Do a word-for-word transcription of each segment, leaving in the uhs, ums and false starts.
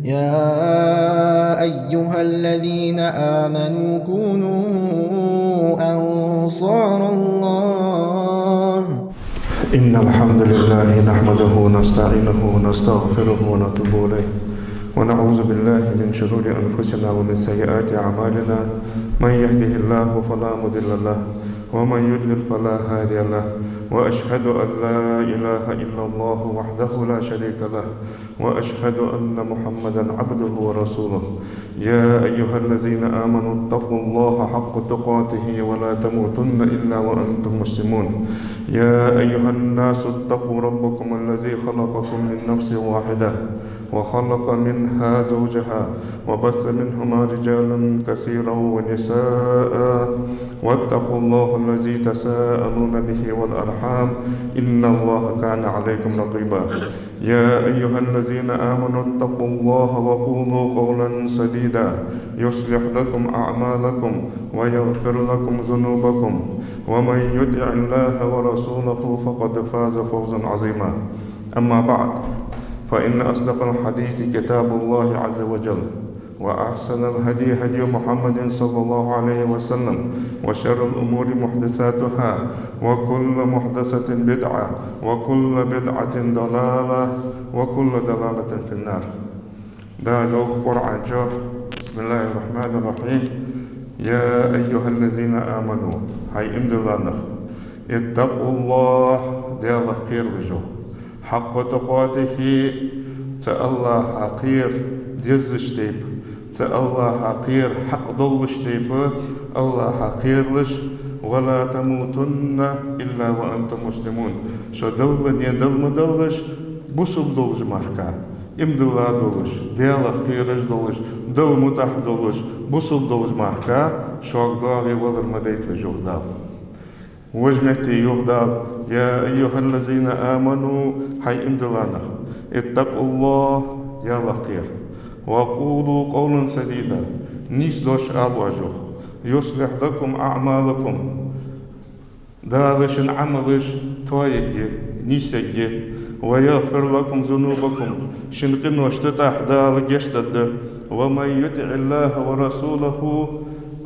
يا أيها الذين آمنوا كونوا أنصار الله. إن الحمد لله نحمده ونستعينه ونستغفره ونتوب إليه، ونعوذ بالله من شرور أنفسنا ومن سيئات أعمالنا. من يهده الله فلا مضل له، ومن يضلل فلا هادي له، وأشهد أن لا إله إلا الله وحده لا شريك له، وأشهد أن محمدا عبده ورسوله. يا أيها الذين آمنوا اتقوا الله حق تقاته ولا تموتن إلا وأنتم مسلمون. يا أيها الناس اتقوا ربكم الذي خلقكم من نفس واحدة وخلق منها زوجها وبث منهما رجالا كثيرا ونساء، واتقوا الله الذي تساءلون به والأرحام، إن الله كان عليكم رقيبا. يا أيها الذين آمنوا اتقوا الله وقولوا قولا سديدا يصلح لكم أعمالكم ويغفر لكم ذنوبكم، ومن يطع الله ورسوله فقد فاز فوزا عظيما. أما بعد، فإن أصدق الحديث كتاب الله عز وجل، وأحسن الهدي هدي محمد صلى الله عليه وسلم، وشر الأمور محدثاتها، وكل محدثة بدعة، وكل بدعة ضلالة، وكل ضلالة في النار. Дала йоах Къуръан чу: بسم الله الرحمن الرحيم. يا أيها الذين آمنوا, хӀай иман дилла нах, اتقوا الله, Даьлах кхералаш, йоах. حق تقاته, цу АллахӀах кхера дезача тайпара, цу АллахӀах кхера хьакъ долча тайпара АллахӀах кхералаш, ولا تموتن إلا وأنتم مسلمون. Шо Далла, не Далла ма даллалаш, бусалба долаш мара. Иман дилла долаш, Даьлах кхераш долаш, Далла мутӀахьа долаш, бусалба долаш мара шуга доагӀе валар ма дайталаш, йоах Дала. Вож метте йоах Дала: يا أيها الذين آمنوا, хӀай иман дилла нах, اتقوا الله, Даьлах кхера, وقولوا قولا سديدا, нийса дош ала оаш, йоах, يصلح لكم أعمالكم, Дала шун Ӏамалаш тоаергья, нийсъергья, ويغفر لكم ذنوبكم, шун къинош тӀатӀаккха Дала гешт дергда, ومن يطع الله ورسوله,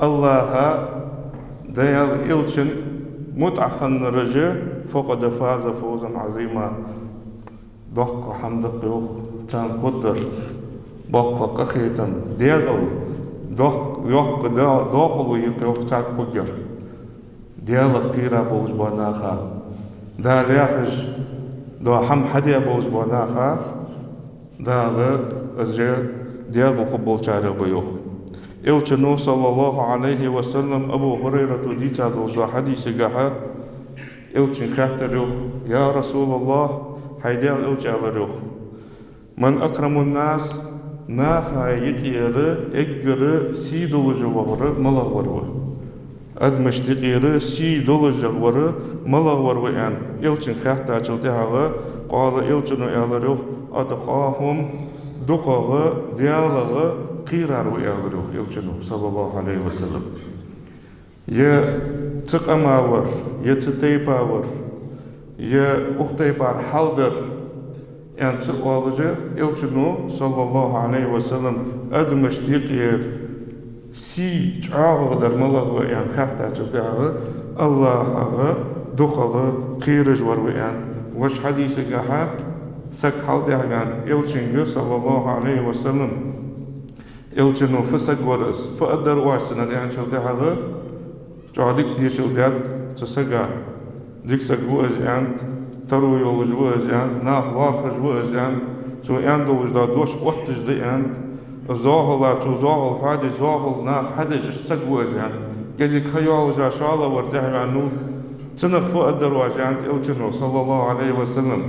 АллахӀа, Даьла Элчан мутӀахьа хиннараш, فقد فاز فوزا عظيما. Доккха хӀама да-кх, йоах, царна хургдар, боккха къахетам, дегӀал, доккха, йоккха да-, декъала я-кх, йоах, царга хургдар. Даьлах кхера болаш бола наха, Дала яхаш дола хӀама хьаде болаш бола наха, Дала из же дегӀал хургболчарех ба, йоах. Элчано, صلى الله عليه وسلم, Абу ХӀурайрата дийца долаш долча хьадисагахьа, Элчанга хаьттар, йоах: يا رسول الله, хӀай Даьла Элча, аьлар, йоах, من أكرم الناس, наха юкъера эггара сий долаш вар малагӀвар ва? Адамашта юкъера сий долаш вар малагӀвар ва, аьнна, Элчанга хаьттачул тӀехьагӀа, قال, Элчано аьлар, йоах: أتقاهم, дукхагӀа Даьлах кхерар ва, аьлар, йоах, Элчано, صلى الله عليه وسلم. Е цу къама вар, е цу тайпа вар, е укх тайпара хьал дар, аьнна ца оалаш, Элчано, صلى الله عليه وسلم, адамашта юкъера сий чӀоагӀагӀа дар малагӀа ва, аьнна, хаьттачул тӀехьагӀа, АллахӀах дукхагӀа кхераш вар ва, аьнна. Вож хьадисагахьа саг хьалтӀехьаваьнна Элчанга, صلى الله عليه وسلم, Элчано: «Фу саг вар из? Фу аргдар оаш цунах?» — аьнначул тӀехьагӀа, чӀоагӀа дика тешал даьд цу сага. Дика саг ва из, аьннад, таро йолаш ва из, аьннад, нах лоархӀаш ва из, аьннад, цо аьнна долаш дола дош отташ да, аьннад. ЗоахалгӀа, цо зоахал хьадеш, зоахал наха хьадеш, иштта саг ва из, аьннад. КӀезига ха йоаллаш шоллагӀвар тӀехьаваьннав. Цунах фу аргдар оаш, аьннад Элчано, صلى الله عليه وسلم.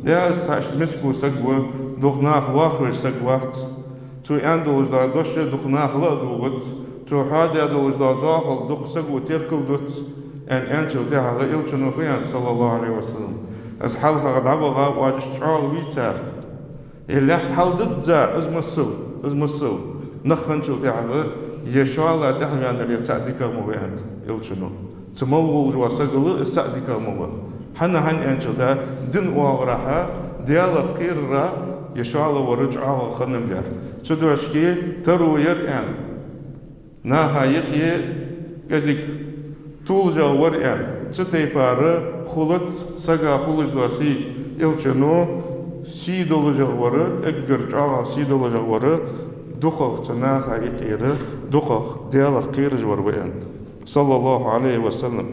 Е из цхьа иштта миска саг ва, дукха нах лоархӀаш саг вац. Цо аьнна долаш дола дош дукха наха ла а дугӀац, цо хьадаь долаш дола зоахал дукха саго теркалдоац, аьнна, аьнначул тӀехьагӀа Элчано фу аьннад, صلى الله عليه وسلم: «Из хьалхагӀа дӀабаха оаш иштта чӀоагӀа вий цар? Е лаьтта хьалдизза, из масал, из масал нах хинначул тӀехьагӀа, е шоллагӀа тӀехьаваьннар, е цаӀ дикагӀа ма ва», — аьннад Элчано. Цу мел волаш вола сагал из цаӀ дикагӀа ма ва. ХӀана, хӀана аьнначул тӀехьагӀа, дин оагӀорахьа, Даьлах кхерарахьа, Е шоллагӀвар чӀоагӀа хиннаб ер. Цу дешаца таро яр аьнна, наха юкъе кӀезига тулжагӀвар аьнна, цу тайпара хулац сага хулаш дола сий. Элчано сий долашагӀвар, эггара чӀоагӀа сий долашагӀвар, дукхагӀа цу наха юкъера, дукхагӀа Даьлах кхераш вар ва аьннад, саллаллахӀу Ӏалайхи ва саллам.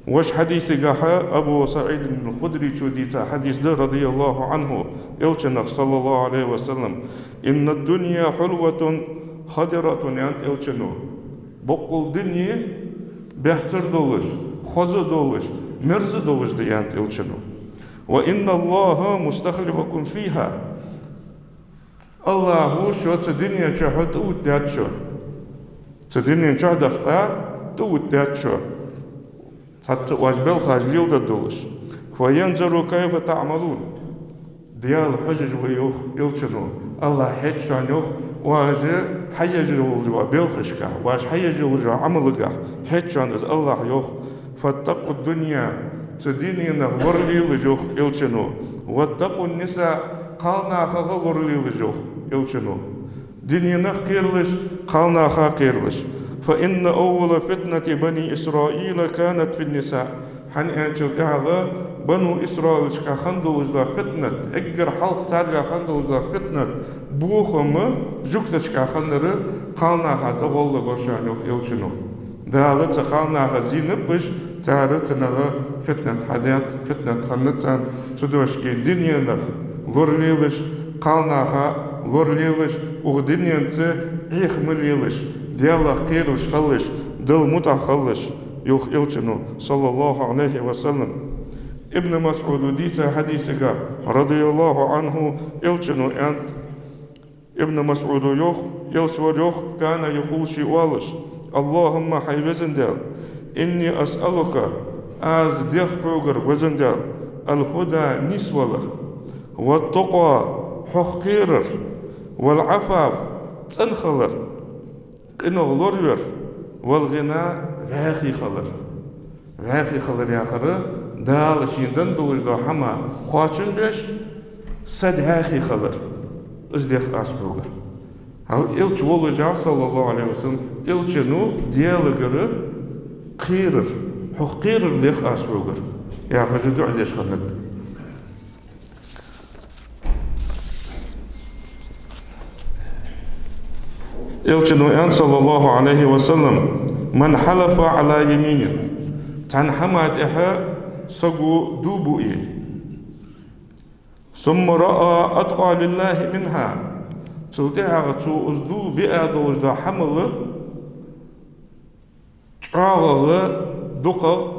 Вож хьадисагахьа Абу СаӀид аль-Худрийчо дийца хьадис да, радияллахӀу Ӏанху, Элчанах, саллаллахӀу Ӏалайхи ва саллам: «إن الدنيا حلوة خضرة», аьннад Элчано. Боккъал дуне бехктара долаш, хоза долаш, мерза долаш да, аьннад Элчано. «وإن الله مستخلفكم فيها». АллахӀа шо цу дунен чу тӀаоттадаьд шо. Цу дунен чу дахка тӀаоттадаьд шо. Цхьацца оаш белхаш леладергдолаш. «فينظر كيف تعملون». Даьла хьожаш ва, йоах Элчано. АллахӀ хьежаш ва, йоах, оаш хьаеш йолча белхашка, оаш хьаеш йолча Ӏамалга хьежаш ва из АллахӀ, йоах. «فاتقوا الدنيا», цу дуненах лоралелаш, йоах Элчано. «واتقوا النساء», кхалнахах лоралелаш, йоах Элчано. Дуненах кхералаш, кхалнаха кхералаш. «فإن أول فتنة بني إسرائيل كانت في النساء». ХӀана аьлча тӀехьагӀа Бану Исраилашка хинна долаш дола фитнат, эггара хьалха царга хинна долаш дола фитнат, бохам жугташка хиннар кхалнаха тӀагӀолла бар шоана, йоах Элчано. Дала цу кхалнаха зийнаб уж, цар цунах фитнат хьадаьд, фитнат хиннад царна. Цу дешаца дуненах лоралелаш, кхалнаха лоралелаш, укх дуненца Ӏеха ма лелаш, Даьлах кхералаш хилалаш, Далла мутӀахьа хилалаш, йоах Элчано, саллаллахӀу Ӏалайхи ва саллам. Ибн МасӀуда дийца хьадисагахьа, радияллахӀу Ӏанху, Элчано аьннад, Ибн МасӀуда йоах, Элча вар йоах, كان يقول, ше оалаш: «اللهم», хӀай везан Даьла, «إني أسألك», аз дех хьогара, везан Даьла, «الهدى», нийсвалар, «والتقى», хьох кхерар, «والعفاف», цӀена хилар, къинойх лоравар, «والغنى», вӀаьхий хилар. ВӀаьхий хилар яхар, Дала шийна денна долаш дола хӀама кхоачам беш, са дӀаьхий хилар. Из дех аз хьогара. ХӀаьта Элча воллашехь, саллаллахӀу Ӏалайхи ва саллам, Элчано Даьлагара кхерар, хьох кхерар дех аз хьогара, яхаш дуӀа деш хиннад. Элчано аьннад, саллаллахӀу Ӏалайхи ва саллам: «من حلف على يمين», цхьан хӀаман тӀехьа саго дув буъе, «ثم رأى أتقى لله منها», цул тӀехьагӀа цо из дув биа долаш дола хӀама чӀоагӀагӀа, дукхагӀа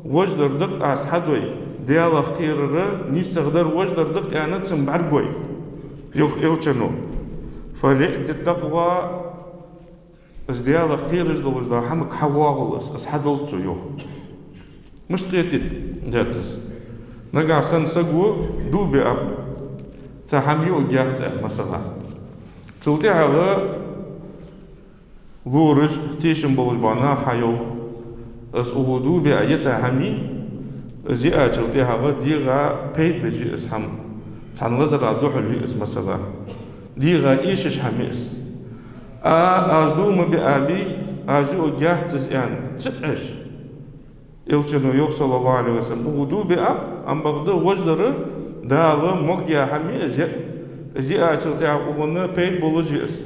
вождар да-кх аз хьадой, Даьлах кхерар нийсагӀа дар вождар да-кх аьнна цун бӀаргагой, йоах Элчано. «فليأت التقوى», из Даьлах кхераш долаш дола хӀамага хьавоагӀалва из, из хьадолда цо, йоах. Мишта кхетийт, дац из. Нагахьа санна саго дув биаб, цхьа хӀама юаргьяц цо, масала. Цул тӀехьагӀа лораш, тешам болаш бола нах хьайоах: из укхо дув биа йита хӀама я, из йиачул тӀехьагӀа дегӀа пайда беш я из хӀама, цхьан лазара духьал я из, масала, дегӀа эшаш хӀама я из. А, аз дув ма биабий, аз юаргьяц из аьнна ца Ӏеш, Элчано йоах, саллаллахӀу Ӏалайхи ва саллам, укхо дув биаб, амма бакъда вождар Дала могадаь хӀама я из, из йиачул тӀехьагӀа укхунна пайда болаш я из.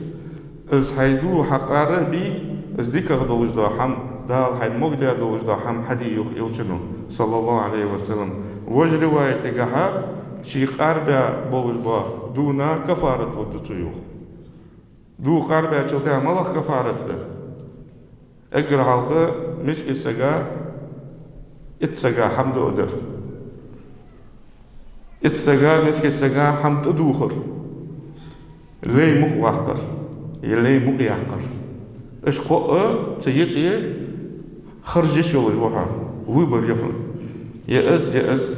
Из хьай дув хьакъара а бий, из дикагӀа долаш дола хӀама, Дала хьайна могадаь долаш дола хӀама хьаде, йоах Элчано, саллаллахӀу Ӏалайхи ва саллам. Вож риваятагахьа, ше къарбаь болаш бола дувна кафарат лургда цо, йоах. Дув къарбаьчул тӀехьагӀа малагӀа кафарат да? Эггара хьалха мискача сага итт сага хӀама дуадар. Итт сага, мискача сага хӀама тӀадувхар. Лай мукъаваккхар, е лай мукъаяккхар. Уж кхоъ цу юкъе харжа йиш йолаш ва хьо, выбор я хьона. Е из, е из.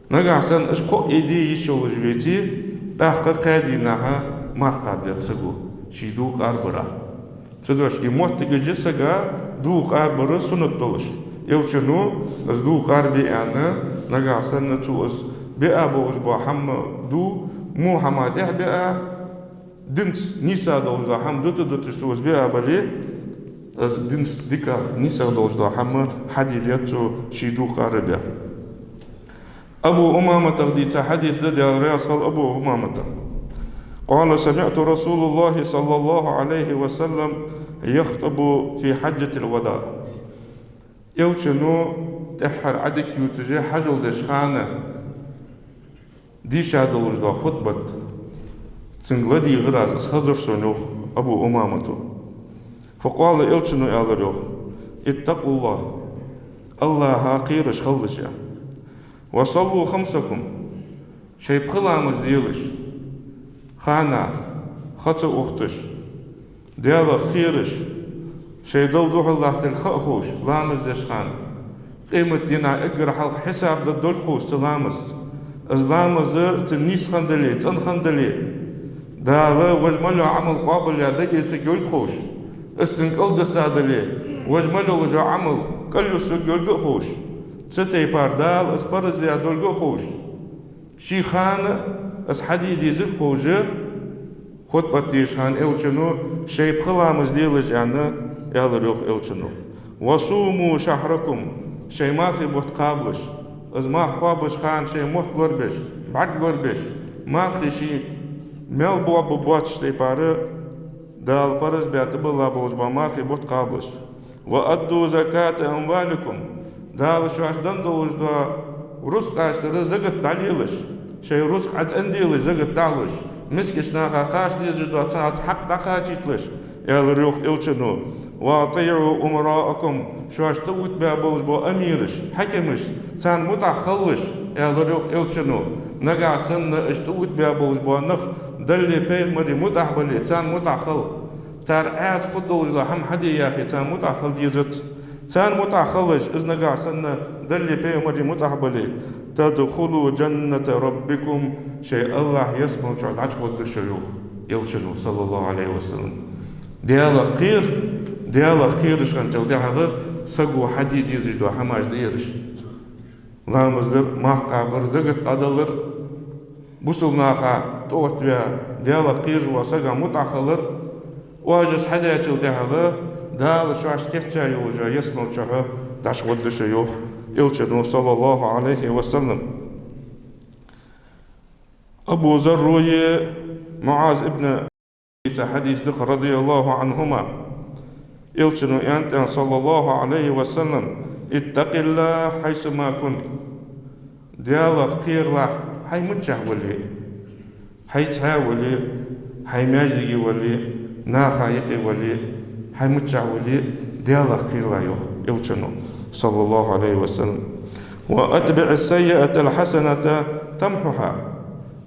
Нагахьа санна уж кхоъ де йиш йолаш веце, тӀаккха кхаь дийнахьа марха кхаба деза саго, ший дув къарбара. Цу дешаца моттигаш я сага дув къарбар суннат долаш. Элчано из дув къарбе аьнна, нагахьа санна цо из биа болаш бола хӀама дув Во хӀама тӀехьа биа, динца нийса долаш дола хӀама дута-дуташ цо из биа бале, из динца дикагӀа нийса долаш дола хӀама хьаде деза цо ший дукхагӀара беа. Абу Умаматах дийца хьадис да, Даьла раьза хилва Абу Умамата. قال: سمعت رسول الله صلى الله عليه وسلم يخطب في حجة الوداع. Элчано тӀеххьара Ӏадика ювцаш хьажол деш хана дийша долаш дола хутбат, цунга ладийгӀар аз, из хазар сона, йоах Абу Умамата. فقال, Элчано аьлар, йоах: اتقوا الله, АллахӀах кхераш хилалаш, аьнна. وصلوا خمسكم, шоай пхи ламаз делаш, ханнахьа ха ца ухийташ, Даьлах кхераш, шоай Далла духьал латтарг ха а ховш, ламаз деш хана, къематдийнахьа эггара хьалха хьисап дергдолга ховш цу ламазца. Из ламаз цун нийса хинна дале, цӀена хинна дале, Дала вож мел йола Ӏамал къоабалъяь дӀаэцаргйолга ховш, из цун кӀалдисса дале, вож мел йола Ӏамал кӀалйисаргйолга а ховш, цу тайпара Дала из парз даь долга а ховш, ший хана из хьаде дезарг ховш, хутбат деш хана Элчано: шоай пхи ламаз делаш, аьнна, аьлар, йоах, Элчано. وصوموا شهركم, шоай мархий бутт кхабалаш. Из марха кхоабаш хана шоай мотт лорабеш, бӀарг лорабеш, мархий ший мел боаб боацача тайпара Дала парз баь тӀабилла болаш бола мархий бутт кхабалаш. وأدوا زكاة أموالكم, Дала шоашта денна долаш дола рузкъаштара закат дӀалелаш, шоай рузкъа Ӏа цӀенделаш, закат дӀалуш, мискача наха кхача дезаш дола цхьацца хьакъ дӀакхачийталаш, аьлар, йоах, Элчано. وأطيعوا أمراءكم, шоашта тӀаоттабаь болаш бола амираш, хьакимаш, царна мутӀахьа хилалаш, аьлар, йоах, Элчано. Нагахьа санна уж тӀаоттабаь болаш бола нах Даллеи пайхамареи мутӀахьа бале, царна мутӀахьа хила. Цар Ӏаьса хургдолаш дола хӀама хьаде яхе, царна мутӀахьа хила дезац. Царна мутӀахьа хилалаш, из нагахьа санна Даллеи пайхамареи мутӀахьа бале. تدخلوا جنة ربكم, шоай АллахӀа ялсмала чу дӀачугӀоргда шо, йоах Элчано, صلى الله عليه وسلم. Даьлах кхера, Даьлах кхераш хинначул тӀехьагӀа саго хьаде дезаш дола хӀамаш да ераш. Ламаз дар, марха кхабар, закат дӀадалар, бусалба наха тӀаоттаваь, Даьлах кхераш волча сага мутӀахьа хилар, оаш из хьадаьчул тӀехьагӀа Дала шоашта кийчъяь йолча ялсмала чу дӀачугӀоргда шо, йоах Элчано, صلى الله عليه وسلم. Абу Зарра а, МуӀаз ибн Ӏумара а дийца хьадис да-кх, رضي الله عنهما. Элчано аьннад, صلى الله عليه وسلم: اتق الله حيثما كنت. Даьлах кхералахь, хьо миччахьа вале а. Хьо цхьаь вале а, хьо маьждиге вале а, наха юкъе вале а, хьо миччахьа вале а, Даьлах кхералахь, йоах Элчано, صلى الله عليه وسلم. وأتبع السيئة الحسنة تمحها.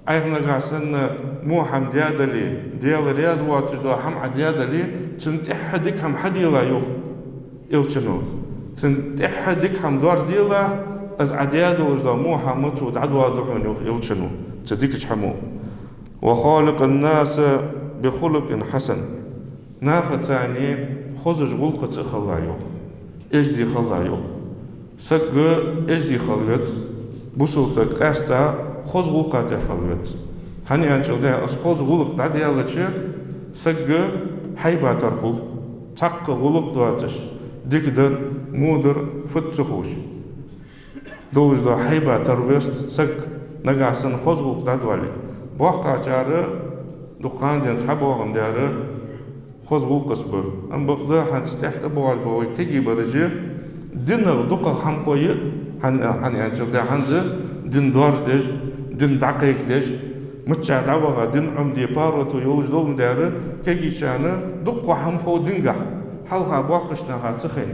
Ӏайха нагахьа санна во хӀама даь дале, Даьла раьза воацаш дола хӀама Ӏа даь дале, цунна тӀехьа дика хӀама хьаделахь, йоах Элчано. Цунна тӀехьа дика хӀама доаржаделахь, из Ӏа даь долаш дола во хӀама цо дӀадоаду хьона, йоах Элчано, цу дикача хӀамо. وخالق الناس بخلق حسن. Нахаца а хозача гӀулакхаца а хилалахь, йоах. Эздий хилалахь, йоах. Саг эздий хила веза, бусалба саг къаьстта хоза гӀулакха тӀа хила веза. ХӀана аьлча, из хоза гӀулакх дӀадаьлча, саг хьайба тара хул. Цхьаккха гӀулакх доацаш, дикадар, водар, фуд ца ховш долаш дола хьайба тара веза саг, нагахьа санна хоза гӀулакх дӀадоале. БоккхагӀчар дукха ха денз цхьабоагӀандаь хоза гӀулакхаца ба. Амма бакъда хӀанз тӀехьа тӀабоагӀаш бола вай кегий бараш динах дукхагӀа хӀама хой а, хӀана, хӀана аьлча, хӀанз дин доаржадеш, дин дӀакхайкадеш, миччахьа дӀаваха, дин Ӏомаде паргӀато йолаш дола ма дий, кегийчарна дукха хӀама хов дингахьа, хьалха боккхийча наха ца хайна.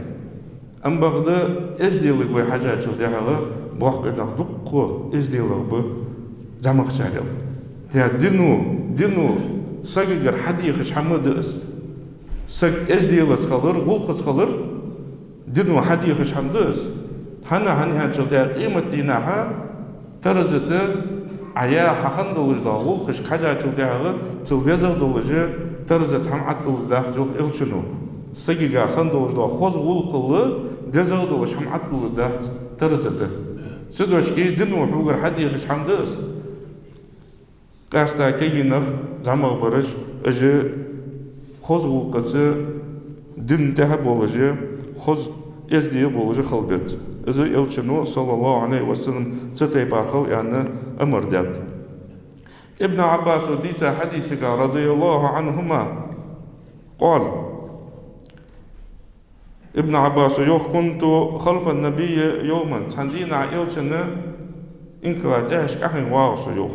Амма бакъда эзделага вай хьежачул тӀехьагӀа боккхий нах дукха эзделагӀа ба зӀамагӀчарел. Даьра, дино, дино сагагара хьадехаш хӀама да из. Саг эзделаца хилар, гӀулакхаца хилар дино хьадехаш хӀама да из. ХӀана, хӀана аьлча, даьра, къематдийнахьа тараза тӀа Ӏа яь хьахинна долаш дола гӀулакхашка хьежачул тӀехьагӀа цул дезагӀа долаш тараза тӀа хӀама Ӏотилларгдац, йоах Элчано. Сагага хинна долаш дола хоза гӀулакхал дезагӀа долаш хӀама Ӏотилларгдац тараза тӀа. Цудухьа дино хьогара хьадехаш хӀама да из. Къаьстта кагий нах зӀамагӀбараш, уж хоза гӀулакхаца, дина тӀехьа болаш, хоза эздий болаш хила беза. Из Элчано, саллаллахӀу Ӏалайхи ва саллам, цу тайпара хила аьнна амар даьд. Ибн Ӏаббаса дийцача хьадисага, радияллахӀу Ӏанхума, къала, Ибн Ӏаббаса йоах: «كنت خلف النبي يوما», цхьан дийнахьа Элчана инкала тӀехьашка хьавена вагӀа со, йоах.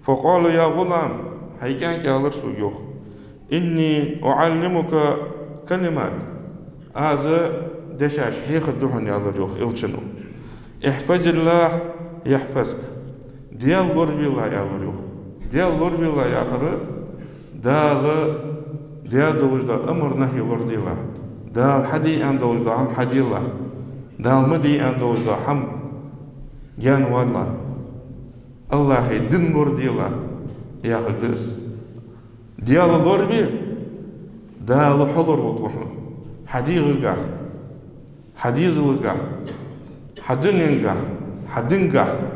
«فقال: يا غلام», хьай кӀаьнк, аьлар сога, йоах, «إني أعلمك كلمات», аз дешаш хьехаргда хьона, аьлар, йоах, Элчано. «احفظ الله يحفظك», Даьла лорвелахь, аьлар, йоах. Даьла лорвелахь яхар, Дала даь долаш дола амар-нахьи лораделахь, Дала хьаде аьнна долаш дола хӀама хьаделахь, Дала ма де аьнна долаш дола хӀама гаьнавалалахь, АллахӀа дин лораделахь яхилга да из. Даьла лорве, Дала хьо лорвергва хьона, хьа дегӀагахьа, хьа дезалагахьа, хьа дуненгахьа, хьа дингахьа.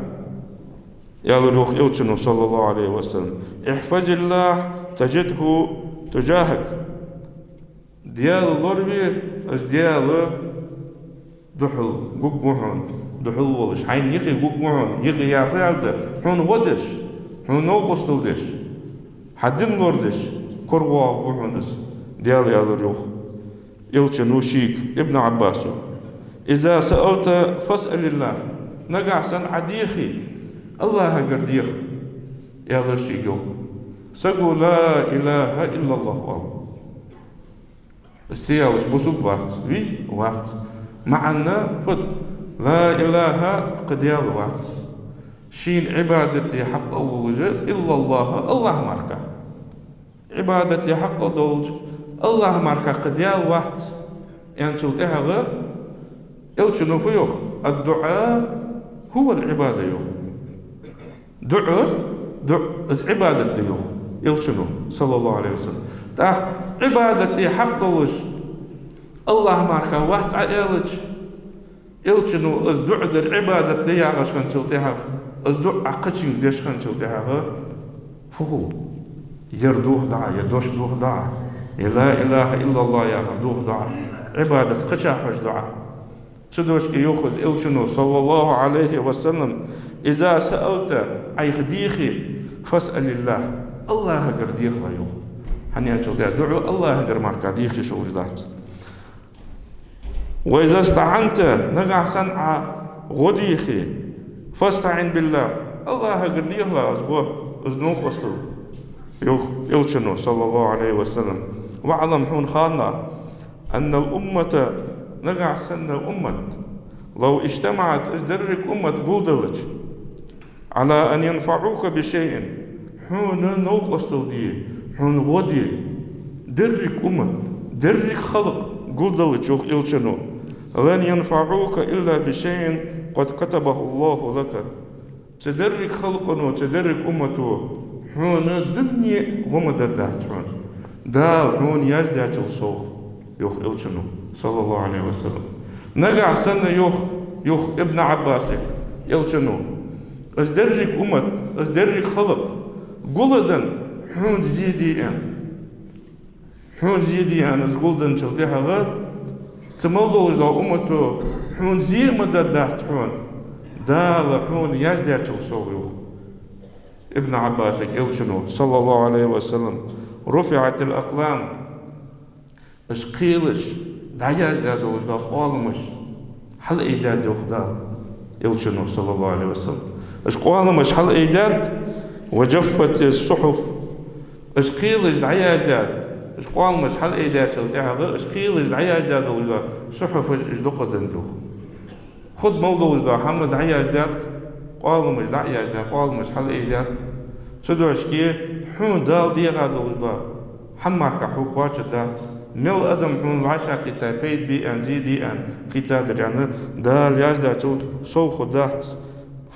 Аьлар, йоах, Элчано, саллаллахӀу Ӏалайхи ва саллам: «احفظ الله تجده تجاهك». Даьла лорве, из Даьла духьал гургва хьона, духьал волаш, хьайна юхе гургва хьона, юхе яхар аьлча, хьона гӀо деш, хьона новкъостал деш, хьа дин лорадеш, коравоагӀаргва хьона из Даьла, аьлар, йоах, Элчано шийга, Ибн Ӏаббаса. «إذا سألت فاسأل الله», нагахьа санна Ӏа дехе, АллахӀагара деха, аьлар шийга, йоах. Саго «لا إله إلا الله» оал. Из ца аьлча бусалба вац, вий? Вац. МаӀан фуд? «لا إله», кхы Даьла вац шийна Ӏибадат де хьакъ а волаш, «إلا الله», АллахӀ мара. Ӏибадат де хьакъ а долаш АллахӀ мара кхы Даьла вац аьнначул тӀехьагӀа Элчано фу йоах? «الدعاء هو العبادة», йоах. ДуӀа, дуӀа, из Ӏибадат да, йоах Элчано, саллаллахӀу Ӏалайхи ва саллам. ТӀаккха Ӏибадат де хьакъ долаш АллахӀ мара вац Ӏа аьлча, Элчано из дуӀа дар Ӏибадат да яхаш хинначул тӀехьагӀа, из дуӀа Ӏа кхычунга деш хинначул тӀехьагӀа, фу хул? Ер дохаду Ӏа, е дош дохаду Ӏа, е «لا إله إلا الله» яхар дохаду Ӏа, Ӏибадат кхыча хьожаду Ӏа. Цудухьа йоах из Элчано, саллаллахӀу Ӏалайхи ва саллам: «إذا سألت», Ӏайха дехе, «فاسأل الله», АллахӀагара дехалахь, йоах. ХӀана аьлча дуӀа АллахӀагара мара деха йиш йолаш дац. «وإذا استعنت», нагахьа санна Ӏа гӀо дехе, «فاستعن بالله», АллахӀагара дехалахь из гӀо, из новкъостал, йоах Элчано, саллаллахӀу Ӏалайхи ва саллам. «واعلم», хьона ханнахь, «أن الأمة», нагахьа санна уммат, «لو اجتمعت», из деррига уммат гулдалча, «على أن ينفعوك بشيء», хьона новкъостал де, хьона гӀо де, деррига уммат, деррига халкъ гулдалча, йоах Элчано, «لن ينفعوك إلا بشيء قد كتبه الله لك». Цу деррига халкъо, цу деррига уммато хьона дунен гӀо ма дергдац хьона, Дала хьона яздаьчул совгӀа, йоах Элчано, саллаллахӀу Ӏалайхи ва саллам. Нагахьа санна, йоах, йоах Ибн Ӏаббасага Элчано, из деррига уммат, из деррига халкъ гулденна хьона зе де аьнна, хьона зе де аьнна из гулденначул тӀехьагӀа, цу мел долаш дола уммато хьона зе ма дергдац хьона, Дала хьона яздаьчул совгӀа, йоах Ибн Ӏаббасага Элчано, саллаллахӀу Ӏалайхи ва саллам. «رفعت الأقلام», уж кхелаш, дӀаяздаь долаш дола къоаламаш хьалъайдаьд, йоах Дала Элчано, саллаллахӀу Ӏалайхи ва саллам. Уж къоаламаш хьалъайдаьд, «وجفت الصحف», уж кхелаш дӀаяздаь, уж къоаламаш хьалъайдаьчул тӀехьагӀа, уж кхелаш дӀаяздаь долаш дола сухьуфаш, уж дукха деннад, йоах. Хургда мел долаш дола хӀама дӀаяздаьд, къоаламаш дӀа а яздаь, къоаламаш хьалъайдаьд. Цудухьа хьона Дала дегӀа долаш дола хӀама мара хьога кхоачаргдац. Мел адам хьона вӀашагӀкхийтта, пайда бе аьнна, зе де аьнна кхийттадар аьнна, Дала яздаьчул совгӀа хургдац,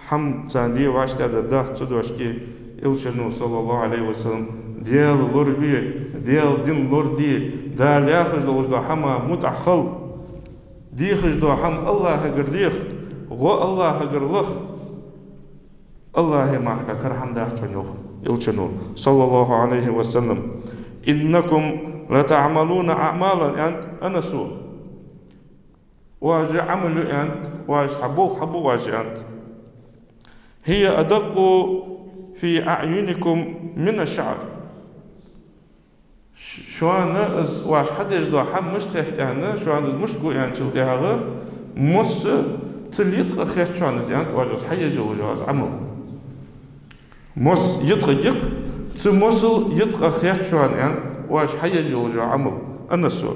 хӀама царна де вӀаштӀехьадаргдац. Цудухьа Элчано, саллаллахӀу Ӏалайхи ва саллам, Даьла лораве, Даьла дин лораде, Дала яхаш долаш дола хӀаман мутӀахьа хила. Дехаш дола хӀама АллахӀагара деха, гӀо АллахӀагара лаха. АллахӀа мара кара хӀама дац хьона, йоах. Элчано, саллаллахӀу Ӏалайхи ва саллам: «إنكم لتعملون أعمالا», аьннад Анаса. Оаш Ӏамал ю, аьннад, оаш цхьа болх хьабу оаш, аьннад. «هي أدق في أعينكم من الشعر». Ш-, шоана из оаш хьадеш дола хӀама мишта хет аьнна, шоана из мишта гу аьнначул тӀехьагӀа, мосса цул йиткъа хет шоана из, аьннад, оаш из хьаеш йолаш йола из Ӏамал. Мосса йиткъа гикъ, цу моссал йиткъа хет шоана, аьннад, оаш хьаеш йолаш йола Ӏамал, Анаса.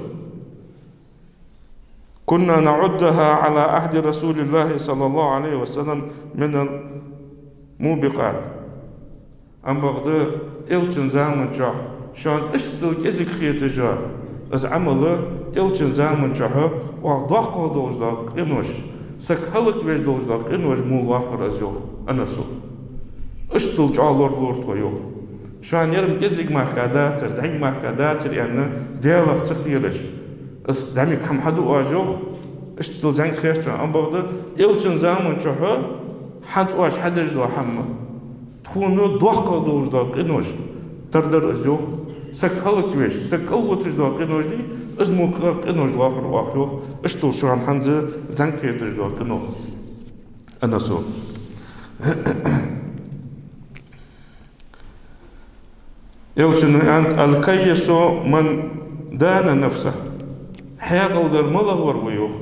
«كنا نعدها على عهد رسول الله صلى الله عليه وسلم من الموبقات». Ам бакъда Элчан заман чухь шоана иштта кӀезига хеташ йола из Ӏамал, Элчан заман чухь оаха доккхагӀа долаш дола къинош, саг хӀалаквеш долаш дола къинош мо лоархӀар из, йоах Анаса. Иштта чӀоагӀа лоралора тхо, йоах. Шоана ер-м кӀезига мара дацар, зӀамига мара дацар аьнна, Даьлах ца кхераш. Из зӀамига хӀама хьаду оаш, йоах, иштта зӀамига хет шоана. Ам бакъда Элчан заман чухь хӀанз оаш хьадеш дола хӀама, тхона доккхагӀа долаш дола къинош тара дар из, йоах. Саг хӀалаквеш, саг кӀалвуташ дола къинош дий, из мо къа-, къинош лоархӀар оаха, йоах. Иштта шоана хӀанз зӀамига хеташ дола къинош, Анаса. Элчано аьннад: «الكيس من دان نفسه». Хьаькъал дар малагӀвар ва, йоах?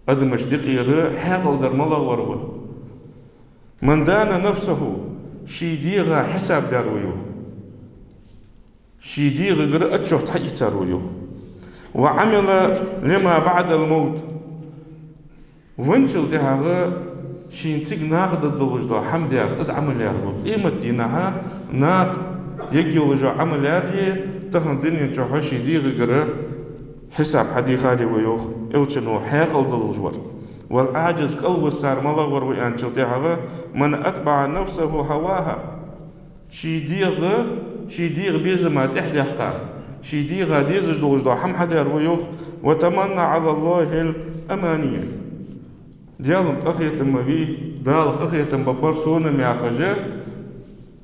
Адамашта юкъера хьаькъал дар малагӀвар ва? «من دان نفسه», ший дегӀа хьисап даьр ва, йоах. Ший дегӀагара отчёт хьаийцар ва, йоах. «وعمل لما بعد الموت». Венначул тӀехьагӀа шийна цига накъадаргдолаш дола хӀама даьр, из Ӏамал яьр ва. Къематдийнахьа накъа ергйолаш йола Ӏамал яьр а, тахан дунен чухь ший дегӀагара хьисап хьадийхар а ва, йоах, Элчано, хьаькъал долаш вар. «والعاجز», кӀалвиссар малагӀвар ва аьнначул тӀехьагӀа: «من أتبع نفسه هواها». Ший дегӀа, ший дегӀа безама тӀехьадаьккхар, ший дегӀа дезаш долаш дола хӀама хьадаьр ва, йоах. «وتمنى على الله الأماني». Даьла-м къахетам ма бий, Дала къахетам бергба сона-м яхаш,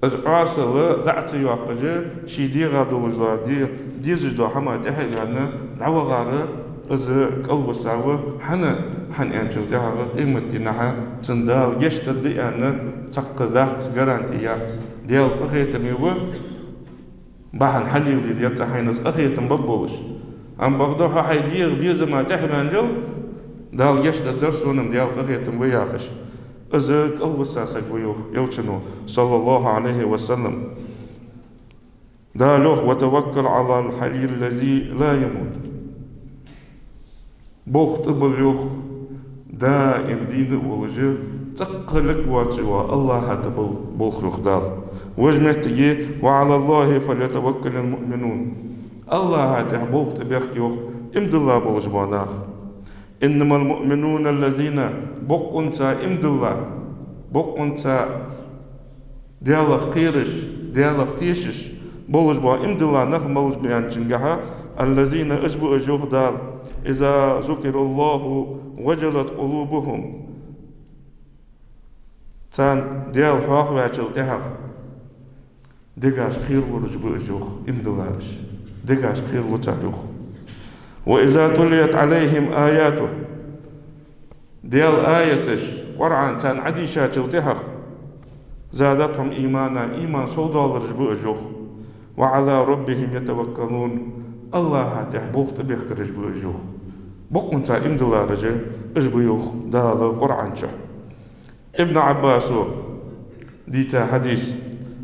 из Ӏоасал дӀа а ца йоаккхаш, ший дегӀа долаш дола де-, дезаш дола хӀама тӀехьа а ваьнна, дӀавахар из кӀалвиссав. ХӀана? ХӀана аьнначул тӀехьагӀа къематдийнахьа цунна Дала гешт дергда аьнна цхьаккха дац, гаранти яц. Даьла къахетаме ва, бахьан хьалелде деза хьайна из къахетам бергболаш. Ам бакъда хьо хьай дегӀа безама тӀехьаваьннавеле, Дала гешт дергдар сона-м, Даьла къахетам ва яхаш, из кӀалвисса саг ва, йоах Элчано, саллаллахӀу Ӏалайхи ва саллам. Дала йоах: «وتوكل على الحي الذي لا يموت». Болх тӀабилла, йоах, даим дийна а волаш, цӀаккха лергвоацаш вола АллахӀа тӀабилла болх, йоах Дала. Вож меттиге: «وعلى الله فليتوكل المؤمنون». АллахӀа тӀа болх тӀабехк, йоах, иман дилла болаш бола нах. «إنما المؤمنون الذين», бокъонца иман дилла, бокъонца Даьлах кхераш, Даьлах тешаш болаш бола иман дилла нах малаш ба аьнначунгахьа, «الذين», уж ба уж, йоах Дала, «إذا ذكر الله وجلت قلوبهم». Царна Даьла хьоахаваьчул тӀехьагӀа дегаш кхералураш ба уж, йоах, иман диллараш. Дегаш кхералу цар, йоах. «وإذا تليت عليهم آياته». Даьла аяташ, Къуръан царна Ӏодийшачул тӀехьагӀа, «زادتهم إيمانا», иман совдоалараш ба уж, йоах. «وعلى ربهم يتوكلون». АллахӀа тӀа болх тӀабехкараш ба уж, йоах. Бокъонца иман диллараш уж ба, йоах Дала Къуръан чу. Ибн Ӏаббаса дийца хьадис,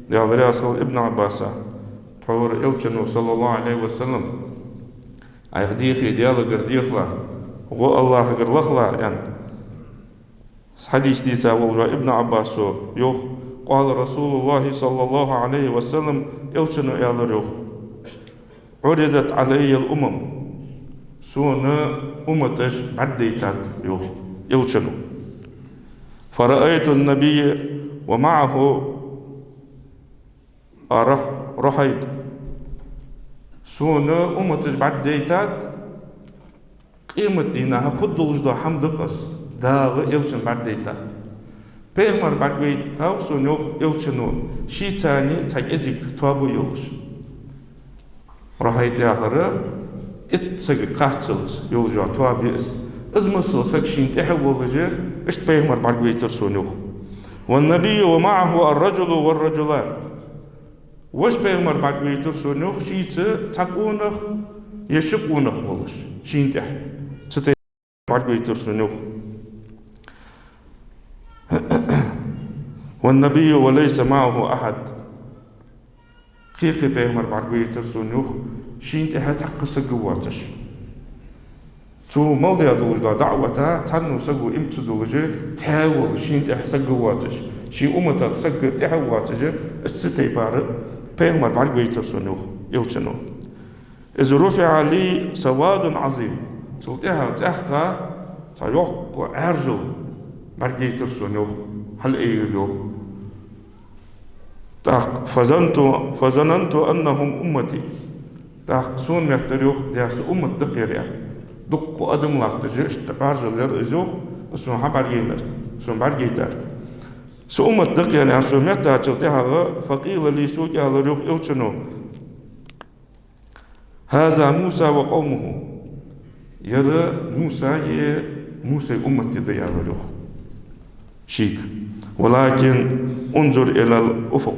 Даьла раьза хилва Ибн Ӏаббаса, тхьовра Элчано, саллаллахӀу Ӏалайхи ва саллам, Ӏайха дехе Даьлагара дехалахь, гӀо АллахӀагара лахалахь, аьнна. Хьадис дийца волча Ибн Ӏаббаса йоах: «قال رسول الله صلى الله عليه وسلم», Элчано аьлар, йоах: «عرضت علي الأمم». Сона умматаш бӀаргадайтад, йоах Элчано. «فرأيت النبي ومعه الرحيض». Сона умматаш бӀаргадайтад, къематдийнахьа хургдолаш дола хӀама да-кх из, Дала Элчанна бӀаргадайта. Пайхамар бӀаргавайтав сона, йоах Элчано, шийца цхьа кӀезига тоба йолаш. Рохьай тӀехьара итт саг кхаччалца йолаш йола тоба я из. Из масала саг шийна тӀехьа волаш, иштта пайхамар бӀаргавайтар сона, йоах. والنبي ومعه الرجل والرجلان. Вож пайхамар бӀаргавайтар сона, йоах, шийца цхьа къонах е ши къонах волаш шийна тӀехьа. Цу тайпара бӀаргавайтар сона, йоах. والنبي وليس معه أحد. Кхы-кхы пайхамар бӀаргавайтар сона, йоах, шийна тӀехьа цхьаккха саг воацаш. Цо мел даь долаш дола даӀвата цхьанне саго иман ца дуллаш, цхьаь волаш, шийна тӀехьа саг воацаш, ший умматах саг тӀехьа воацаш, из цу тайпара пайхамар бӀаргавайтар сона, йоах Элчано. إذ رفع لي سواد عظيم. Цул тӀехьагӀа цӀаьхха цхьа йоккха Ӏаьржал бӀаргайайтар сона, йоах, хьалъайра, йоах. ТӀаккха فظننت، فظننت أنهم أمتي. ТӀаккха сона моттар, йоах, деррига са уммат да-кх ер, аьнна. Дукха адам латташ, иштта Ӏаьржал яр из, йоах, сона хьабӀаргайнар, сона бӀаргайтар. Са уммат да-кх ер, аьнна, сона моттачул тӀехьагӀа, فقيل لي, сога аьлар, йоах, Элчано: هذا موسى وقومه. Ер Мусаи Мусай уммати да, аьлар, йоах, шийга. ولكن انظر إلى الأفق.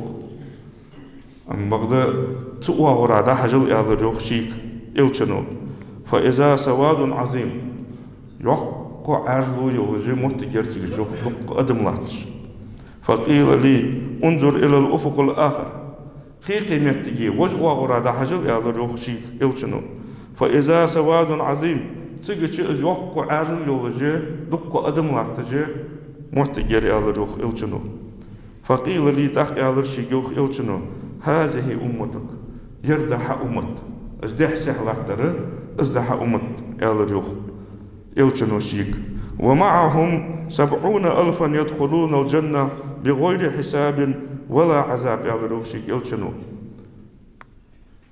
Амма бакъда цу оагӀора дӀахьажал, аьлар, йоах, шийга Элчано. فإذا سواد عظيم. Йоккха Ӏаьржало йолаш моттиг яр цига, йоах, дукха адам латташ. فقيل لي: انظر إلى الأفق الآخر. Кхы-кхы моттиге, вож оагӀора дӀахьажал, аьлар, йоах, шийга Элчано. فإذا سواد عظيم. Цига чу из йоккха Ӏаьржал йолаш, дукха адам латташ моттиг яр, аьлар, йоах, Элчано. فقيل لي, тӀаккха аьлар шийга, йоах, Элчано: هذه أمتك. Ер да хьа уммат. Из дехьа-сехьа латтар, из да хьа уммат, аьлар, йоах Элчано шийга. ومعهم سبعون ألفا يدخلون الجنة بغير حساب ولا عذاب, аьлар, йоах, шийга Элчано.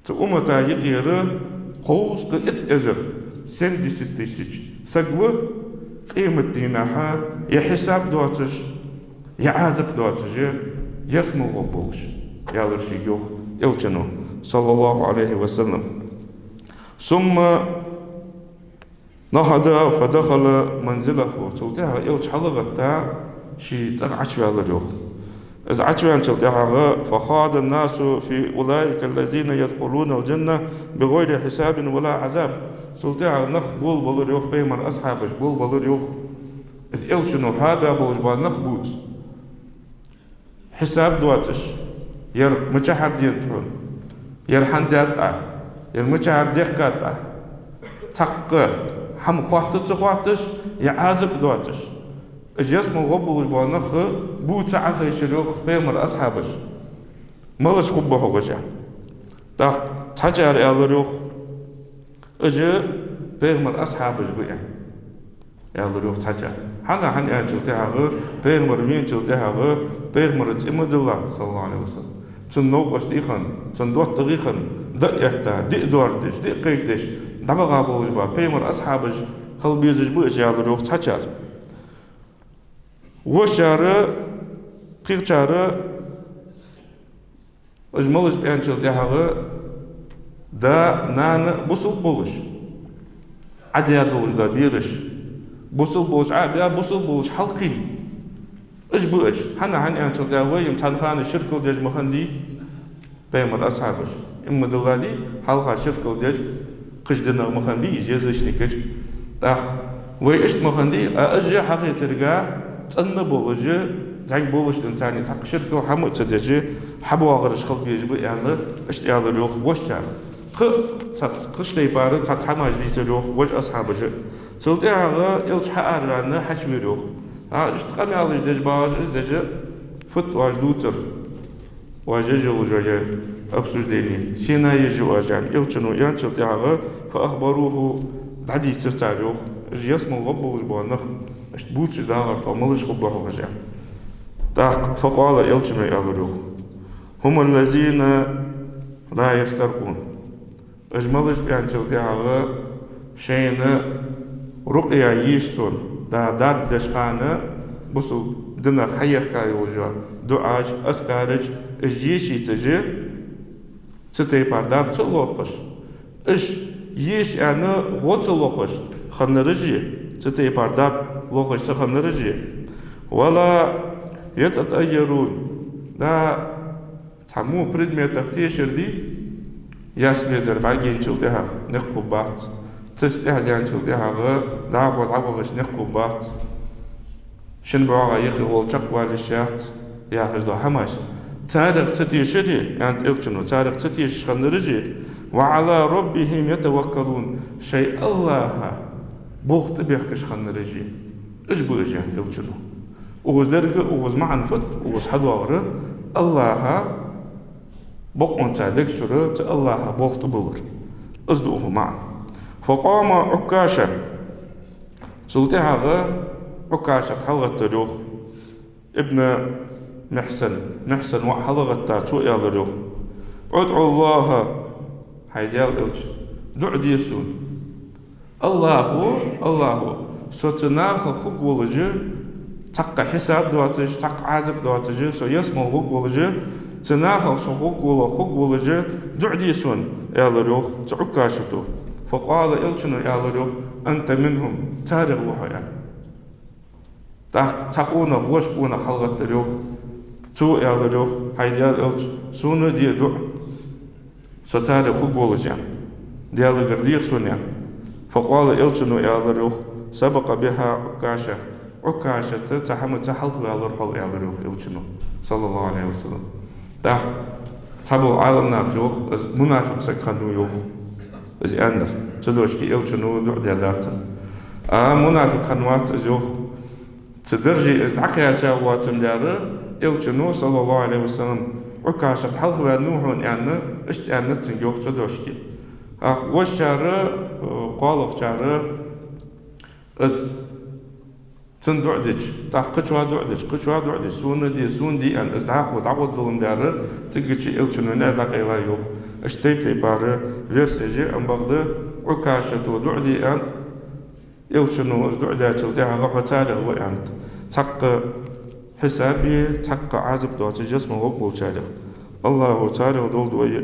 Цу уммата юкъера кховзткъа итт эзар, семьдесят тысяч, саг ва, къематдийнахьа е хьисаб доацаш, е Ӏазап доацаш, ялсмала гӀоргболаш, аьлар шийга, йоах, Элчано, صلى الله عليه وسلم. ثم نهض فدخل منزله. Цул тӀехьагӀа Элча хьалгӀатта ший цӀагӀа Ӏочуваьлар, йоах. Из Ӏочуваьнначул тӀехьагӀа: فخاض الناس في أولئك الذين يدخلون الجنة بغير حساب ولا عذاب. Цул тӀехьагӀа нах болабелар, йоах, пайхамара асхьабаш болабелар, йоах. Из Элчано хьабаь болаш бола нах бувца. Хьисаб доацаш, ер мичахьара денад хьона, ер хӀана даьд Ӏа, ер мичахьара дехкад Ӏа, цхьаккха хӀама хоатта ца хоатташ, е Ӏазап доацаш. Уж ялсмала гӀоргболаш бола нах бувца Ӏохайшар, йоах, пайхамара асхьабаш. Малаш хургба хьогаш, аьнна. ТӀаккха цхьачар аьлар, йоах: Уж пайхамара асхьабаш ба, аьнна, аьлар, йоах, цхьачар. ХӀана? ХӀана аьлча, тӀехьагӀа пайхамар веначул тӀехьагӀа, пайхамараца иман диллад, صلى الله عليه وسلم. Цун новкъостий хинна, цун доттагӀий хинна, дӀа а этта, диъ доаржадеш, диъ кхайкадеш, дӀабаха болаш ба пайхамара асхьабаш хила безаш ба уж, аьлар, йоах, цхьачар. Вошчар, кхычар, уж малаш ба аьнначул тӀехьагӀа, да, нана бусалба болаш, Ӏа даь долаш да бераш, бусалба болаш Ӏа а баь, бусалба болаш хьалкхийна. Уж ба уж. ХӀана? ХӀана аьнначул тӀехьагӀа, вай-м цхьан хана ширкал деш ма хиннадий пайхамара асхьабаш. Иман дилладий, хьалха ширкал деш, кхыча динах ма хиннабий уж, язычникаш. ТӀаккха вай иштта ма хиннадий, а уж хьахетарга цӀена болаш, зӀамига болаш, царна цхьаккха ширкал хӀама а ца деш, хьабоагӀараш хила безаш ба, аьнна, иштта аьлар, йоах, вошчар. Кхы, цхьа, кхыча тайпара цхьацца хӀамаш дийцар, йоах, вож асхьабаша. Цул тӀехьагӀа Элча хьаараваьнна хьачувир, йоах. А, иштта къамаьлаш деш багӀаш, из деш, фуд оаш дувцар, оаш еш йолаш йола обсуждение, сенна еш я оаш, аьнна, Элчано аьнначул тӀехьагӀа, فأخبروه, дӀадийцар цар, йоах, уж ялсмала гӀоргболаш бола нах, иштта бувцаш дагӀар тхо, малаш хургба хьогаш, аьнна. ТӀаккха فقال, Элчано аьлар, йоах: هم الذين لا يسترقون. Уж малаш ба аьнначул тӀехьагӀа, шоашта рукъя еш, царна да дарба деш хана, бусалба динах хьаехка йолча дуӀаш, азкараш, уж ешийташ, цу тайпара дарба ца лохаш, уж еша аьнна гӀо ца лохаш хиннараш а, цу тайпара дарба лохаш ца хиннараш а. ولا يتطيرون. Да, цхьа во предметах тешар дий, ясве дар бӀаргайначул тӀехьагӀа никъ хургбац, цаца тӀехьа даьнначул тӀехьагӀа дӀахо дӀавахача никъ хургбац, шин бӀоагӀа юххе гӀолла чакхвала йиш яц, яхаш дола хӀамаш. Царех ца тешар а, аьннад Элчано, царех ца тешаш хиннараш а, وعلى ربهم يتوكلون, шоай АллахӀа болх тӀабехкаш хиннараш а. Уж ба уж, аьннад Элчано. Укхаза деррига, укхаза маӀан фуд, укхаза хьадоагӀар, АллахӀа бокъонца дег чура цу АллахӀа болх тӀабиллар. Из да укхаза маӀан. فقام عكاشة. Цул тӀехьагӀа Ӏукашат хьалгӀаттар йоах. Ибн Михьсан, Михьсан воӀ хьалгӀатта, цо аьлар йоах: ادع الله, хӀай Даьла Элча, дуӀа де сона. АллахӀо, АллахӀо, со цу нахах хургволаш, цхьаккха хьисаб доацаш, цхьаккха Ӏазап доацаш, со ялсмала хургволаш, цу нахах со хургвола-, хургволаш, дуӀа де сона, аьлар йоах цу Ӏукашато. فقال, Элчано аьлар йоах: أنت منهم, царех ва хьо, аьнна. ТӀаккха цхьа къонах вож къонах хьалгӀаттар йоах. Цо аьлар йоах: хӀай Даьла Элча, сона де дуӀа, со царех хургволаш, аьнна. Даьлагара деха сона, аьнна. فقال, Элчано аьлар йоах: سبق بها عكاشة. Ӏукашата цу хӀамаца хьалхаваьлар хьо, аьлар йоах Элчано, صلى الله عليه وسلم. ТӀаккха цхьабола Ӏаламнаха йоах, из мунафикъ саг хиннав йоах, из аьннар. Цу дошке Элчано дуӀа даь дац цунна. А мунафикъ хиннавац из йоах. Цу дарже из дӀакхаьча воацандаь, Элчано, صلى الله عليه وسلم, Ӏукашат хьалхаваьннав хьона, аьнна, иштта аьннад цунга йоах цу дошке. ТӀаккха вожчар, э, кхоалагӀчар, из цунна дуӀа дича, тӀаккха кхычоа дуӀа дича, кхычоа дуӀа дича, сона де, сона де, аьнна, из дӀахо дӀагӀоргдоладаьр, цигача Элчано наӀар дӀакъайла йоах. Иштта тайп-тайпара версеш я, амма бакъда Ӏукашата дуӀа де аьннад, Элчано из дуӀа даьчул тӀехьагӀа хьо царех ва, аьннад. Цхьаккха хьисаб а, цхьаккха Ӏазап доацаш ялсмала хургволчарех. АллахӀо царех долда вай а.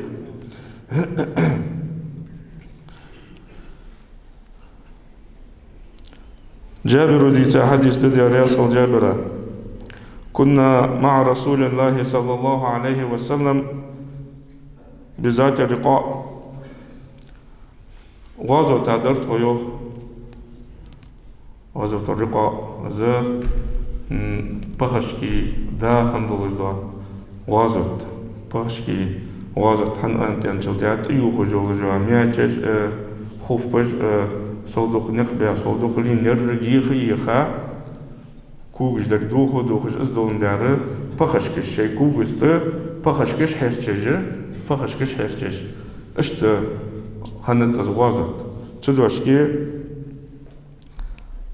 Джабира дийца хьадис да, Даьла раьза хилва Джабира: كنا مع رسول الله صلى الله عليه وسلم بذات الرقاء. ГӀазота дар тхо, йоах. ГӀазоту Рикъа, из, м, пхашка даха долаш да гӀазот. Пхашка гӀазот хӀана аьннад аьлча, тӀаювхаш йолаш я маьчеш а, хуффаш а, сел дукха никъ баь, сел дукха лийнна, ерриг йиха-йиха, когаш деррига дохо-дохаш, из доландаь, пхашкаш шоай когаш тӀа, пхашкаш хьерчаш, пхашкаш хьерчаш. Иштта хиннад из гӀазот. Цу дошке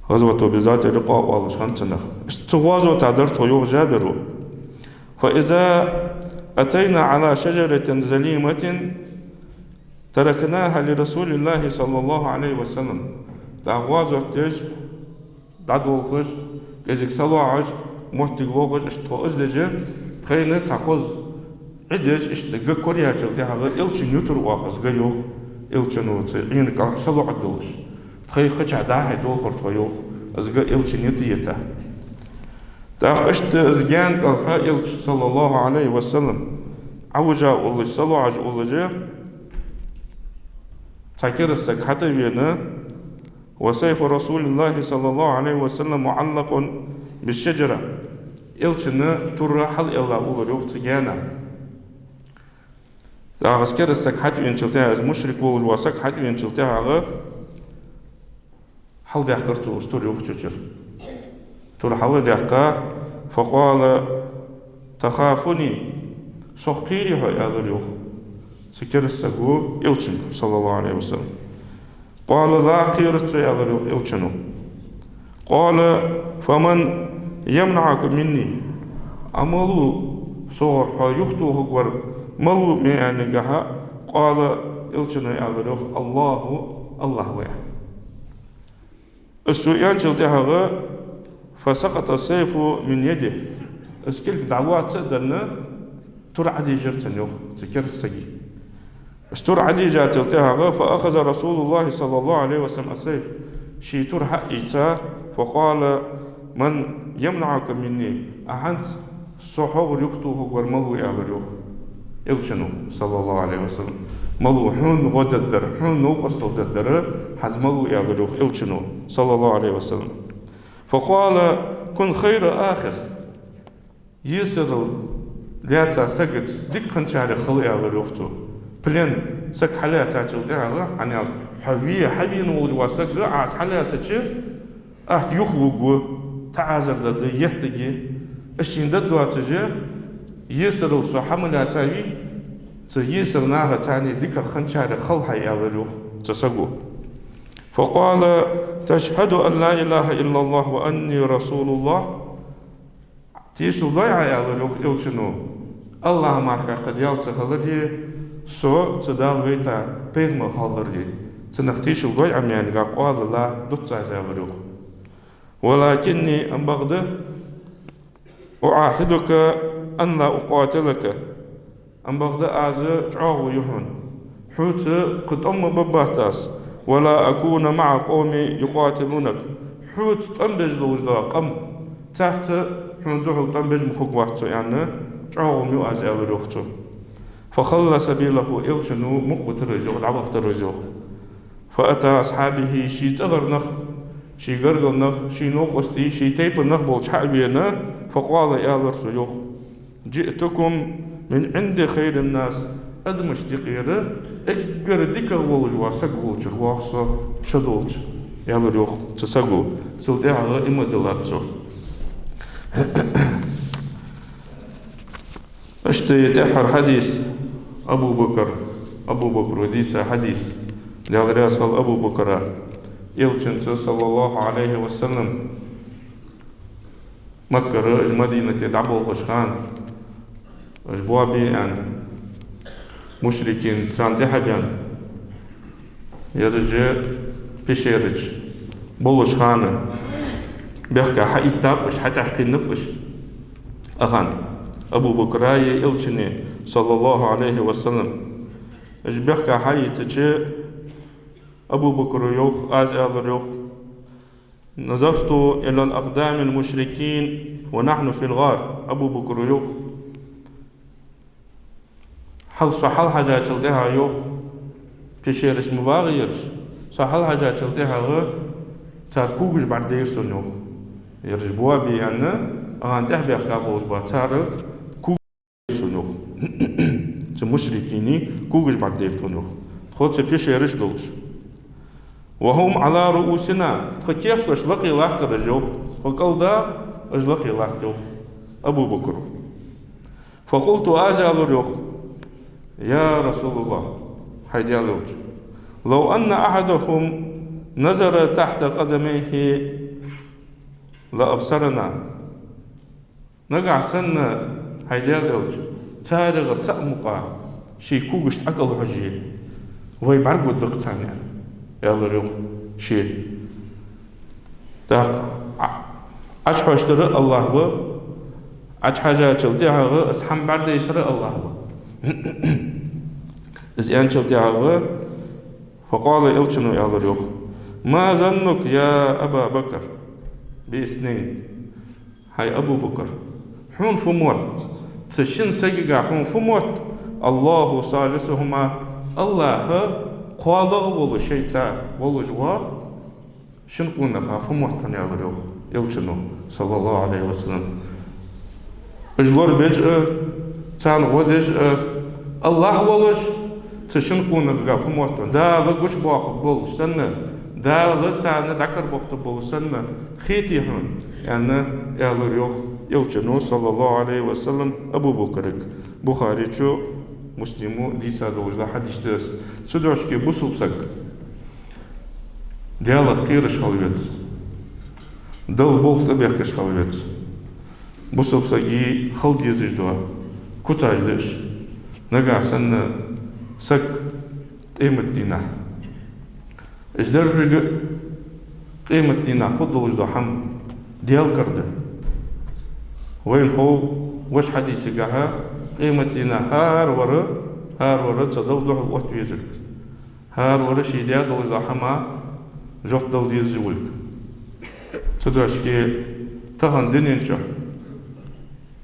гӀазвату бизати рикъа оалаш хиннад цунах. Иштта цу гӀазота дар тхо, йоах Джабира. فإذا أتينا على شجرة ظليمة تركناها لرسول الله صلى الله عليه وسلم. ТӀаккха гӀазот деш, дӀадолхаш, кӀезига салоӀаш, моттиг лохаш, иштта тхо из деш, тхайна цхьа хоза Ӏи деш, иштта га кораяьчул тӀехьагӀа Элчан ютар оаха из га, йоах, Элчано цу Ӏийна кӀалха салоӀаргдолаш. Тхай кхычахьа дӀа-хьа долхар тхо, йоах, из га Элчан юта йита. ТӀаккха иштта из гаьна кӀалха Элча, صلى الله عليه وسلم, Ӏовижа уллаш, салоӀаш уллаш, цхьа кераста саг хьатӀавена, وسيف رسول الله صلى الله عليه وسلم معلق بالشجرة. Элчан тур хьалъаьлла уллар, йоах, цу гаьна. ТӀаккха из кераста саг хьатӀавеначул тӀехьагӀа, из мушрик волаш вола саг хьатӀавеначул тӀехьагӀа, хьалдаьккхар цо из тур, йоах, цу чура. Тур хьалдаьккха, فقال: تخافني؟ Сох кхерий хьо, аьлар, йоах, цу кераста саго Элчанга, صلى الله عليه وسلم. قال: لا, кхерац со, аьлар, йоах, Элчано. قال: فمن يمنعك مني؟ Ӏа малув согара хьо юхатохаргвар, малув, ме аьннагахьа? قال, Элчано аьлар, йоах: الله, АллахӀ ва, аьнна. Из цо аьнначул тӀехьагӀа, فسقط السيف من يده. Из кулг дӀалоаца а денна, тур Ӏодийжар цун, йоах, цу керста сага. Из тур Ӏодийжачул тӀехьагӀа, فأخذ رسول الله صلى الله عليه وسلم السيف. Ший тур хьаийца, فقال: من يمنعك مني؟ Ахьанца со хьогара юхатохаргвар мала ва, аьлар, йоах, Элчано, صلى الله عليه وسلم. Мала ва хьона гӀо дергдар, хьона новкъостал дергдар, хьанца мала ва, аьлар, йоах, Элчано, صلى الله عليه وسلم. فقال: كن خير آخذ. Есарал лаьца сагаца дика хинначарех хила, аьлар, йоах, цо. Плен саг хьалаьцачул тӀехьагӀа, хьаьнал, хьо ве-, хьавена волаш вола саг Ӏа из хьалаьцача, атта юхавугаргва, таӀазар дергда, еттаргья. Из шийна дергдоацаш, есарал со хьа ма лаьцавий, цу есарнахаца цхьана дикагӀа хинначарех хила хьо, аьлар, йоах, цу саго. فقال: تشهد أن لا إله إلا الله وأني رسول الله؟ Тешал дой Ӏа, аьлар, йоах, Элчано, АллахӀ мара кхы Даьла ца хилари, со цу Дала вайта пайхамар хилари, цунах тешал дой Ӏа маьнга? قال: لا, дувц аз, аьлар, йоах. ولكني, ам бакъда, أعاهدك أن لا أقاتلك. Ам бакъда, аз чӀоагӀо ю хьона. Хьоца кхы тӀом ма бергбац аз. ولا أكون مع قوم يقاتلونك. Хьоца тӀом беш долаш дола къам, царца хьона духьал тӀом беш ма хургвац со, аьнна, чӀоагӀо ма ю аз, аьлар, йоах, цо. فخلّ سبيله, Элчано мукъа витар из, йоах, дӀавахийтар из, йоах. فأتى أصحابه, ший цӀагӀара нах, ший гаргара нах, ший новкъостий, ший тайпан нах болча хьа а вена, فقال, аьлар цо, йоах: جئتكم من عند خير الناس, адамашта юкъера эггара дикагӀа волаш вола саг волчара воагӀа со, шо долча, аьлар, йоах, цу саго. Цул тӀехьагӀа иман диллад цо. Иштта ер тӀеххьара хьадис, Абу Бакр, Абу Бакро дийца хьадис, Даьла раьза хилва Абу Бакра, Элчанца, صلى الله عليه وسلم, Маккара уж Мадинате дӀаболхаш хана, уж боабе аьнна, мушрикий царна тӀехьа баьнна, ераш пещера чу болаш хана, бехка хьаийттаб уж, хьатӀехьакхийнаб уж. Ахан Абу Бакра а Элчана а, صلى الله عليه وسلم, уж бехка хьаийттача, Абу Бакро йоах, аз аьлар, йоах: نظرت إلى أقدام المشركين ونحن في الغار. Абу Бакро йоах: хьал, со хьалхьежачул тӀехьагӀа, йоах, пещера чу ма багӀий ераш, со хьалхьежачул тӀехьагӀа цар когаш бӀаргадайра сона, йоах. Ераш боабе аьнна, ахан тӀехьа бехка болаш ба, цар когаш сона, йоах. Цу мушрикий когаш бӀаргадайра тхона, йоах, тхо цу пещера чу долаш. وهم على رؤوسنا, тха кертош лакхе латтар уж, йоах, тхо кӀалдаха, уж лакхе латт, йоах, Абу Бакро. فقلت, аз аьлар, йоах: يا رسول الله, хӀай Даьла Элча, لو أن أحدهم نظر تحت قدميه لأبصرنا. Нагахь санна, хӀай Даьла Элча, царегара цаӀ мукъагӀа ший когашта ӀокӀалхьоже, вай бӀаргагургда-кх царна, аьнна, аьлар, йоах, ше. ТӀаккха Ӏа-, Ӏочухьоштар а АллахӀ ва, Ӏочухьежачул тӀехьагӀа из хӀама бӀаргадайцар а АллахӀ ва. Из аьнначул тӀехьагӀа, فقال, Элчано аьлар, йоах: ما ظنك يا أبا بكر باثنين؟ ХӀай Абу Бакр, хьона фу мотт, цу шин сагагахь хьона фу мотт, الله ثالثهما, АллахӀ кхоалагӀа волаш, шоайца волаш вола шин къонахах фу мотт хьона, аьлар, йоах, Элчано, صلى الله عليه وسلم. Уж лорабеш а, царна гӀо деш а АллахӀ волаш, цу шин къонахагахь фу мотт хьона? Дала гучабоахаргболаш санна, Дала царна дӀакарабохийтаргболаш санна хетий хьона, аьнна, аьлар, йоах, Элчано, صلى الله عليه وسلم, Абу Бакрага. Бухаречо, Муслимо дийца долаш дола хьадис да из. Цудухьа бусалба саг Даьлах кхераш хила веза, Далла болх тӀабехкаш хила веза. Бусалба сага хила дезаш дола куцаш да уж. Нагахь санна саг къематдийнахьа, уж деррига къематдийнахьа хургдолаш дола хӀама, Даьла кара да. Вайна хов вож хьадисагахьа, къематдийнахьа хӀаравар, хӀаравар цу Далла духьал отта везарг. ХӀаравар ший даь долча хӀаман жоп дала дезаш волга. Цудухьа тахан дунен чу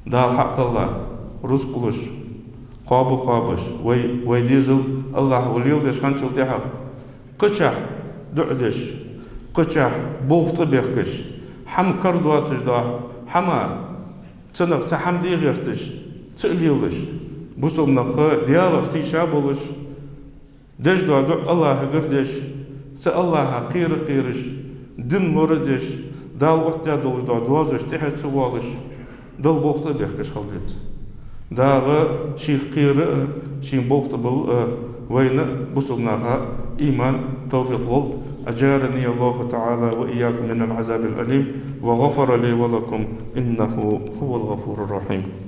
Дала хьакхелла рузкъалаш кхоабаш, кхоабаш, вай, вай дезал Аллахӏа леладеш хинначул тӀехьагӀа, кхычахьа дуӀа деш, кхычахьа болх тӀабехкаш, хӀама кара доацаш дола хӀама, цунах цхьа хӀама де гӀерташ, ца лелаш, бусалба нах Даьлах тийша болаш, деш дола дуӀа Аллахӏагара деш, цу Аллахӏах кхера кхераш, дин лорадеш, Дала оттадаь долаш дола доазош тӀехьа ца воалаш, Далла болх тӀабехкаш хила деза. Дала шийх кхера а, шийна болх тӀабала а вайна а, бусалба наха а иман, товфикъ лолда. أجارني الله تعالى وإياكم من العذاب الأليم، وغفر لي ولكم، إنه هو الغفور الرحيم.